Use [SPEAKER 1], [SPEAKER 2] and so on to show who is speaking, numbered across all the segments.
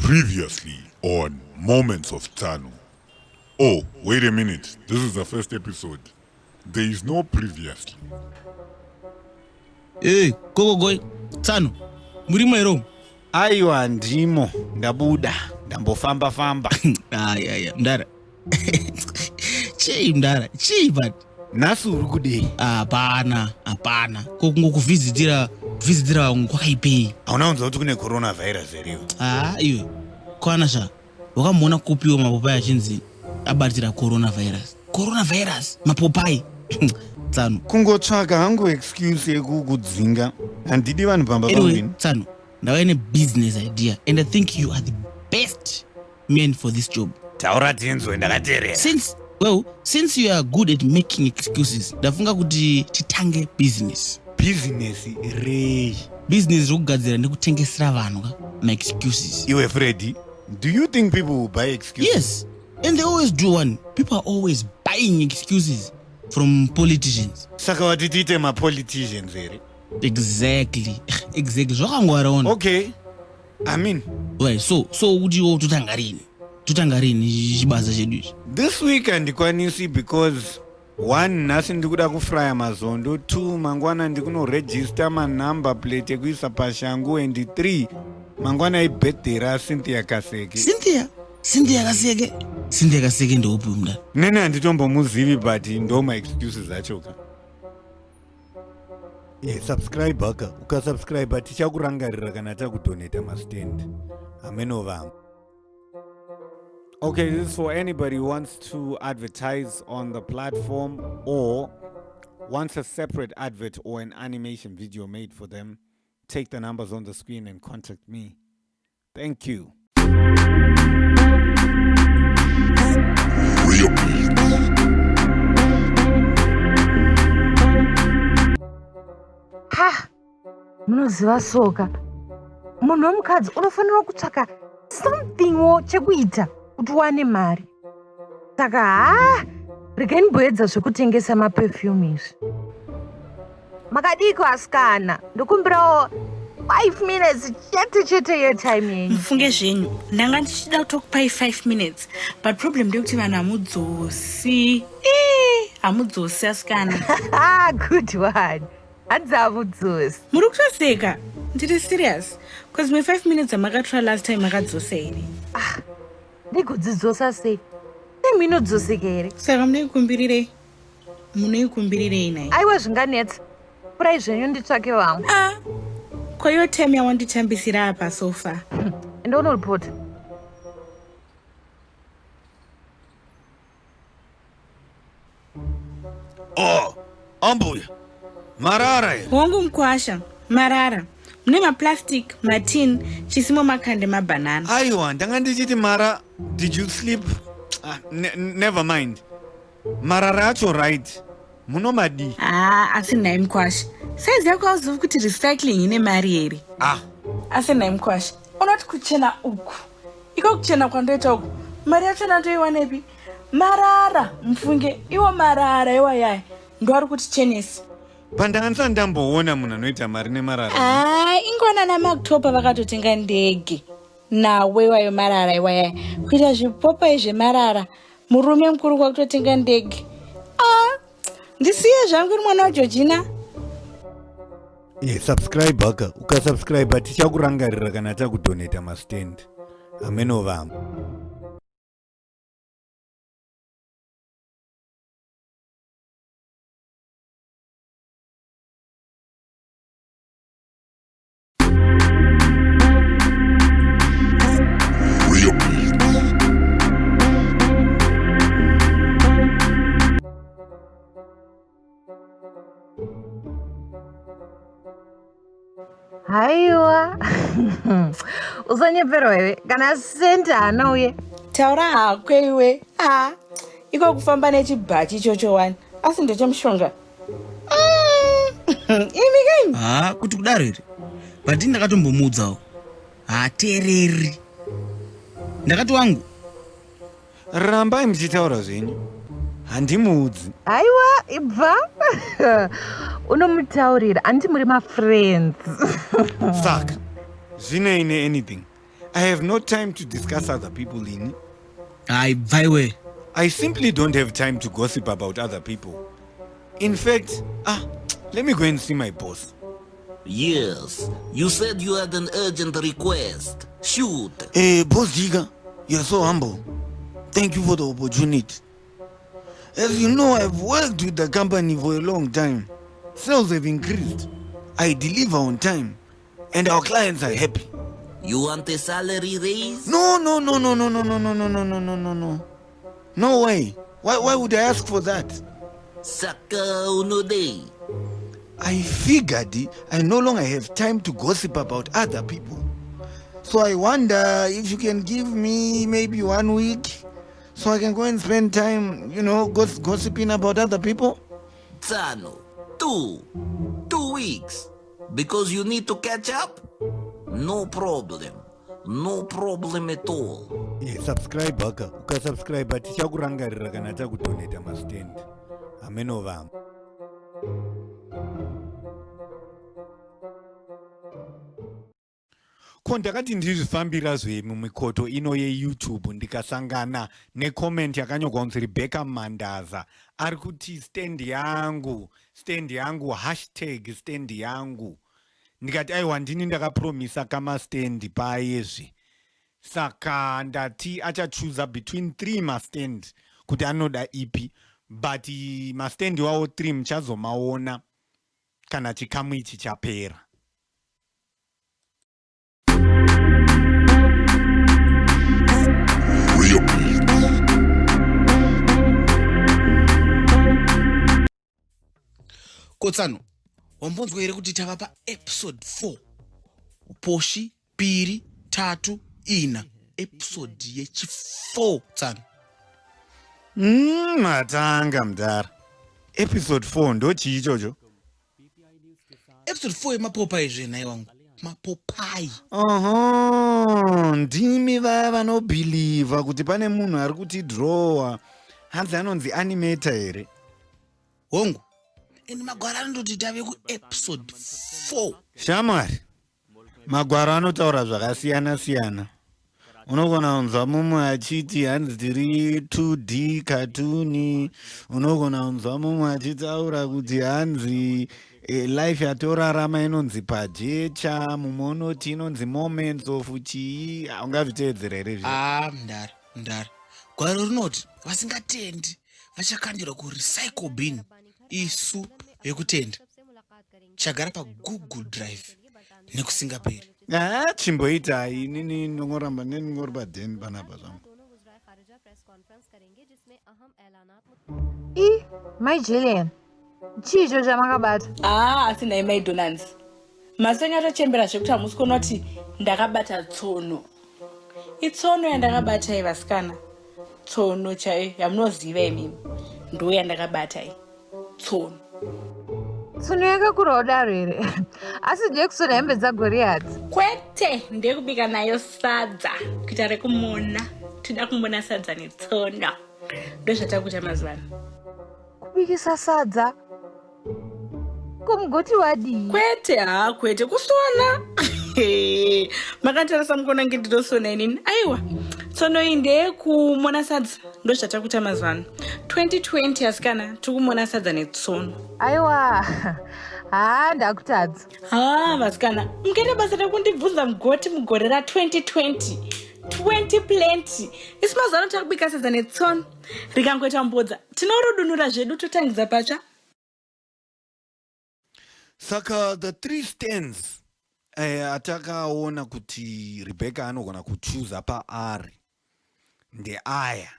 [SPEAKER 1] Previously on Moments of Tsano. Oh, wait a minute. This is the first episode. There is no previously.
[SPEAKER 2] Hey, go go go. Tsano. Murimo here umu?
[SPEAKER 3] Aiwa ndimo ndabuda ndambofamba famba.
[SPEAKER 2] Aya ya mdara. Chii mdara? Chii but?
[SPEAKER 3] Nhasi uri kudei?
[SPEAKER 2] Hapana, hapana. Ko kungokuvhizitira kuvhizitira vamwe kwakaipei?
[SPEAKER 3] Hauna kunzwa kuti kune coronavirus here iwe?
[SPEAKER 2] Ah, iwe. Kwana sha. Wakamuona kupiwa mapopai achinzi abatira coronavirus. Coronavirus, mapopai. Tsano.
[SPEAKER 3] Kungotsvaka hangu excuse yekukudzinga. Handidi vanhu pamba
[SPEAKER 2] Anyway,
[SPEAKER 3] pangu ini.
[SPEAKER 2] Tsano, ndauya nebusiness idea and I think you are the best man for this job.
[SPEAKER 3] Taura tinzwe ndakateerera.
[SPEAKER 2] Since well, since you are good at making excuses, ndafunga kuti titange business.
[SPEAKER 3] Business rei?
[SPEAKER 2] Business rekugadzira nekutengesera vanhu ka maexcuses.
[SPEAKER 3] Iwe Freddy, do you think people will buy excuses?
[SPEAKER 2] Yes, and they always do one. People are always buying excuses from politicians.
[SPEAKER 3] Saka wati tiite mapoliticians here?
[SPEAKER 2] Exactly, exactly. Zvakangwara ona.
[SPEAKER 3] Okay. I mean,
[SPEAKER 2] Right, so so kuti iwo totanga rini? Totanga rini chibasa chedu ichi?
[SPEAKER 3] This week handikwanisi because one nhasi ndikuda kufraya mazondo, two mangwana ndikunoregister manumber plate ekuisa pashangu and three mangwana ibirthday raCynthia Kaseke.
[SPEAKER 2] Cynthia? Cynthia Kaseke? Cynthia Kaseke ndeupi mudara?
[SPEAKER 3] Nene handitombomuzivi but ndo maexcuses acho ka. Yeah, subscribe ka ukasubscribe tichakurangarira kana takudonata mastand hameno vamwe. Okay, this is for anybody who wants to advertise on the platform or wants a separate advert or an animation video made for them. Take the numbers on the screen and contact me. Thank you.
[SPEAKER 1] Real Beats.
[SPEAKER 4] Ha, munoziva soka, munhu wemukadzi unofanira kutsvaka somethingwo chekuita kuti uwane mari. Saka haa, regai ndimboedza zvekutengesa maperfume izvi. Makadiko asikana, ndokumbirawo 5 minutes chete chete yetime yenyu.
[SPEAKER 5] Mufunge zvenyu, ndanga ndichida kutokupai 5 minutes but problem ndeyekuti vanhu hamudzosi. Ii, hamudzosi asikana.
[SPEAKER 4] Ah, good one. Hanzi hamudzosi.
[SPEAKER 5] Muri kutoseka? Ndiri serious bcause me 5 minutes amakatora last time makadzosa here?
[SPEAKER 4] Ah, ndigodzidzosa sei? Time inodzoseka here?
[SPEAKER 5] Saka munoikumbirirei? Munoikumbirirei nai?
[SPEAKER 4] Aiwa, zvinganetsa. Purai zvenyu nditsvake vamwe.
[SPEAKER 5] Ah, kwaiyo time yawanditambisira apa sofa.
[SPEAKER 4] Ende unoripota.
[SPEAKER 3] Oh, ambuya. Marara here?
[SPEAKER 5] Hongu mukwasha, marara. Mune maplastic, matin, chisimo makande mabanana.
[SPEAKER 3] Aiwa, ndanga ndichiti mara, did you sleep? Ah, never mind. Marara acho right. Munomadii?
[SPEAKER 5] Ah, asi nhai mukwasha. Size yako hauzivi kuti recycling ine mari here?
[SPEAKER 3] Ah.
[SPEAKER 5] Asi nhai mukwasha, unoti kuchena uku. Iko kuchena kwandoita uku. Mari yacho ndandoiwanepi? Marara, mufunge, iwo marara iwayaya. Ndo ari kuti chenesi.
[SPEAKER 3] Pandanga ndisati ndamboona munhu anoita mari nemarara.
[SPEAKER 5] Ah, ingona naMaktopa vakatotenga ndege. Nawe iwayo marara iwayaya. Kuita zvipopa zvemarara. Murume mukuru kwakutotenga ndege. Ah, ndisiye zvangu iri mwana waGeorgina.
[SPEAKER 3] Yeah, subscribe ka ukasubscribe tichakurangarira kana takudonata mastand hameno vamwe.
[SPEAKER 1] Real Beats.
[SPEAKER 4] Haiwa, usanyeperwa iwe, kana senti haana uye.
[SPEAKER 5] Taura hako iwe. Ah, iko kufamba nechibhachi ichocho wani, asi ndechemushonga. Imi kaimi.
[SPEAKER 2] Ha, kuti kudaro here? But ndakatombomuudzawo. Haateereri. Ndakati wangu.
[SPEAKER 3] Rambai muchitaura zvenyu. Handimuudzi.
[SPEAKER 4] Aiwa, ibva. Unomutaurira, handiti muri mafriends.
[SPEAKER 3] Saka, zvinei neanything. I have no time to discuss other people ini.
[SPEAKER 2] Hayi bvaiwe.
[SPEAKER 3] I simply don't have time to gossip about other people. In fact, let me go and see my boss.
[SPEAKER 6] Yes, you said you had an urgent request. Shoot.
[SPEAKER 2] Hey, Boss Jiga, you're so humble. Thank you for the opportunity. As you know, I've worked with the company for a long time. Sales have increased. I deliver on time. And our clients are happy.
[SPEAKER 6] You want a salary raise?
[SPEAKER 2] No, no, no, no, no, no, no, no, no, no, no, no, no, no. No way. Why would I ask for that?
[SPEAKER 6] Saka unode.
[SPEAKER 2] I figured I no longer have time to gossip about other people. So I wonder if you can give me maybe 1 week so I can go and spend time, you know, gossiping about other people.
[SPEAKER 6] Tsano, 2 weeks. Because you need to catch up? No problem. No problem at all.
[SPEAKER 3] Yeah, subscribe ka. Ukasubscribe tichakurangarira kana takudonata mastand. Ameno vamwe. Ko ndakati ndizvifambira zve mumikoto ino yeYouTube ndikasangana necomment yakanyorwa kunzi Rebecca Mandaza ari kuti stand yangu, stand yangu, hashtag stand yangu. Ndikati aiwa ndini ndakapromisa kamastand payezve. Saka ndati achachuza between 3 mastand kuti anoda ipi, but mastand wawo 3 muchazomaona kana chikamu ichi chapera.
[SPEAKER 2] Kotsano, wambonzwa here kuti tava pa episode 4 poshi piri tatu ina episode yechi 4 tsano.
[SPEAKER 3] Matanga mudhara. Episode 4 ndochii ichocho?
[SPEAKER 2] Episode 4 yemapopai zve nhai wangu. Mapopai.
[SPEAKER 3] Oho, ndimi vaya vanobhilivha kuti pane munhu ari kutidrowa. Hanzi anonzi animator here?
[SPEAKER 2] Hongu. And magwaro anototi tave kuepisode 4.
[SPEAKER 3] Shamwari, magwaro anotaura zvakasiyana siyana. Unogona kunzwa mumwe achiti hanzi tiri 2D cartoon, unogona kunzwa mumwe achitaura kuti hanzi life yatorarama inonzi pajecha, mumwe unoti inonzi moments of chii. Ungazviteedzera here izvi?
[SPEAKER 2] Mndara, mndara. Gwaro rinoti vasingatendi vachakandirwa kurecycle bin, isu vekutenda chagara paGoogle Drive nekusingaperi.
[SPEAKER 3] Chimboita inini ndongoramba nendingori padheni panapa zvangu.
[SPEAKER 4] I, mai Jillian, chii icho chamakabata?
[SPEAKER 5] Asi nhai mai Donanzi, masenyu atochembera zvekuti hamusi kuona kuti ndakabata tsono. Itsono yandakabata iyi vasikana, tsono chaiyo yamunoziva imimi, ndo yandakabata iyi tsono.
[SPEAKER 4] Tsono yakakura kudaro here? Asi ndiye kusona hembe dzaGoriati?
[SPEAKER 5] Kwete, ndeyekubika nayo sadza, kuita rekumona. Tinoda kumona sadza netsono, ndozvatakuita mazuva ano.
[SPEAKER 4] Kubikisa sadza? Kumugoti wadii?
[SPEAKER 5] Kwete, haa kwete, kusona. Makatarisa mukona nge ndinosona inini. Aiwa, tsono iyi ndeyekumona sadza, ndozvatakuita mazuva ano. 2020 asikana, tiri kumona sadza netsono.
[SPEAKER 4] Aiwa, haa ndakutadza.
[SPEAKER 5] Haa vasikana, mukaita basa rekundibvunza mugoti mugore ra 2020. 20 plenty. Isu mazuva ano takubika sadza netsono. Rikangoita mbodza, tinorudunura zvedu totangidza patsva.
[SPEAKER 3] Saka the 3 stands atakaona kuti Rebecca anogona kuchuza paari ndeaya.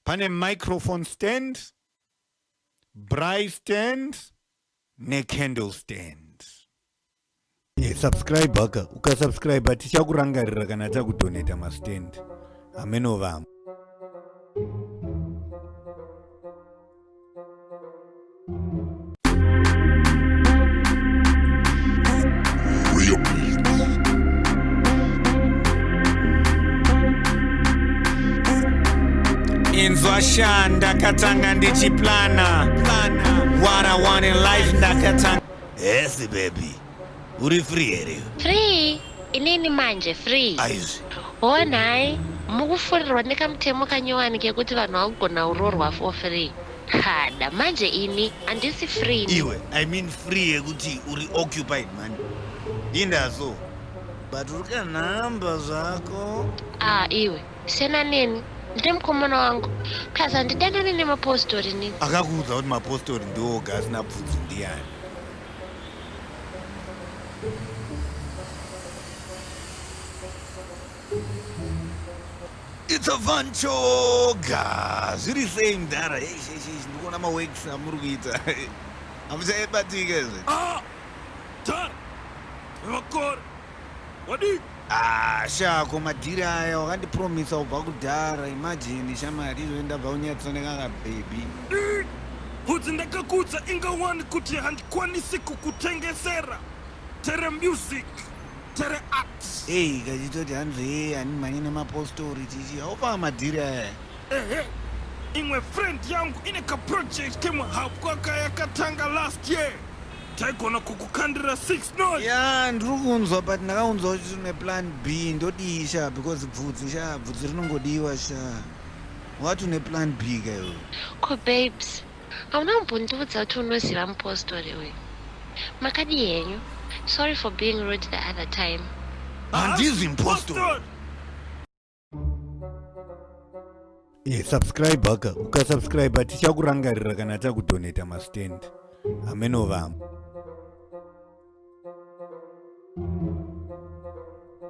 [SPEAKER 3] Pane microphone stand, braai stand necandle stand. Subscribe ka, ukasubscribe tichakurangarira kana takudonata mastand. Ameno vamwe. Inzwa sha ndakatanga ndichiplana what I want in life ndakatanga.
[SPEAKER 6] Yes baby, uri free here?
[SPEAKER 7] Free? Inini manje free.
[SPEAKER 2] Aizvi.
[SPEAKER 7] Ho nhai, mukufurirwa nekamutemo kanyowani kekuti vanhu vakugona kuroorwa for free. Kada manje ini handisi free.
[SPEAKER 2] Iwe, I mean free yekuti uri occupied man. Indaso. But uri kanhamba zvako.
[SPEAKER 7] Ah iwe, siyana neni. Ndine mukomana wangu. Plus handidanani nemapostori nini.
[SPEAKER 2] Akakuudza kuti mapostori ndiwo oga asina bvudzi ndiyani? It's a Van Choga. Zviri sei mdhara? Eish, eish, eish, ndikuona maworks amuri kuita. Hamuchaibatika izvi.
[SPEAKER 8] Ah! Tara! Vakore! Wadii?
[SPEAKER 2] Ah, shako madhiri aya wakandipromisa kubva kudhara. Imagine shamari izvo ndabva kunyatsoneka kabhebhi.
[SPEAKER 8] Bvudzi ndakakuudza inga wani kuti handikwanisi kukutengesera. Tere music, tere art.
[SPEAKER 2] Ei, kachitoti hanzi hey, handimhanye nemapostori chichi. Haupa madhiri aya.
[SPEAKER 8] Ehe, imwe friend yangu ine kaproject kemuhapwa kayakatanga last year. Taigona kukukandira 6 noise.
[SPEAKER 2] Ya, ndiri kunzwa but ndakaunzwa kuti tine plan B ndodii sha because bvudzi sha bvudzi rinongodiwa sha. Wati une plan B ka iwe?
[SPEAKER 7] Ko babes, hauna kumbondiudza kuti unoziva mupostori uyu. Makadii henyu? Sorry for being rude the other time.
[SPEAKER 2] Handizi mupostori.
[SPEAKER 3] Subscribe ka ukasubscribe tichakurangarira kana takudonata mastand hameno vamwe.